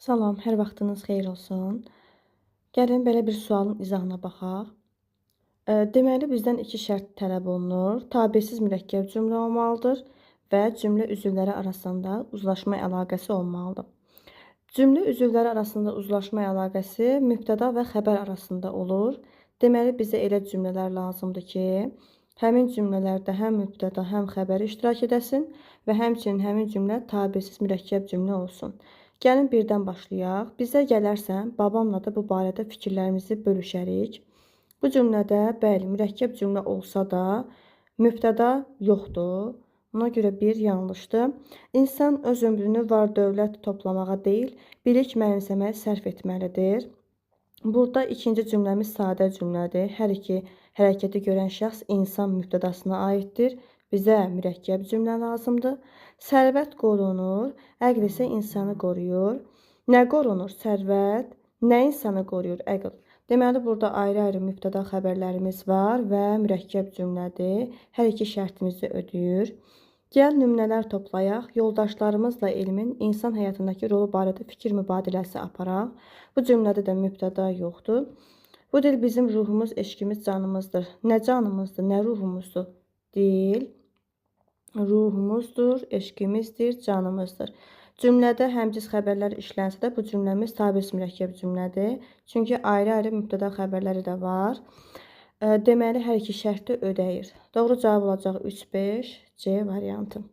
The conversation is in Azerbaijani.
Salam, hər vaxtınız xeyir olsun. Gəlin belə bir sualın izahına baxaq. Deməli, bizdən iki şərt tələb olunur. Tabesiz mürəkkəb cümlə olmalıdır və cümlə üzvləri arasında uzlaşma əlaqəsi olmalıdır. Cümlə üzvləri arasında uzlaşma əlaqəsi mübtəda və xəbər arasında olur. Deməli, bizə elə cümlələr lazımdır ki, həmin cümlələrdə həm mübtəda, həm xəbər iştirak edəsin və həmçinin həmin cümlə tabesiz mürəkkəb cümlə olsun. Gəlin birdən başlayaq. Bizə gələrsən, babamla da bu barədə fikirlərimizi bölüşərik. Bu cümlədə, bəli, mürəkkəb cümlə olsa da mübtəda yoxdur. Buna görə bir yanlışdır. İnsan öz ömrünü var dövlət toplamağa deyil, bilik mənimsəməyə sərf etməlidir. Burada ikinci cümləmiz sadə cümlədir. Hər iki hərəkəti görən şəxs insan mübtədasına aiddir. Bizə mürəkkəb cümlə lazımdır. Sərvət qorunur, əql isə insanı qoruyur. Nə qorunur? Sərvət. Nə insanı qoruyur? Əql. Deməli, burada ayrı-ayrı mübtəda xəbərlərimiz var və mürəkkəb cümlədir. Hər iki şərtimizi ödəyir. Gəl nümunələr toplayaq, yoldaşlarımızla elmin insan həyatındakı rolu barədə fikir mübadiləsi aparaq. Bu cümlədə də mübtəda yoxdur. Bu dil bizim ruhumuz, eşqimiz, canımızdır. Nə canımızdır, nə ruhumuzdur? Dil ruhumuzdur, eşqimizdir, canımızdır. Cümlədə həmciz xəbərlər işlənsə də bu cümləmiz tabesiz mürəkkəb cümlədir. Çünki ayrı-ayrı mübtəda xəbərləri də var. Deməli, hər iki şərti ödəyir. Doğru cavab olacaq 3-5 C variantı.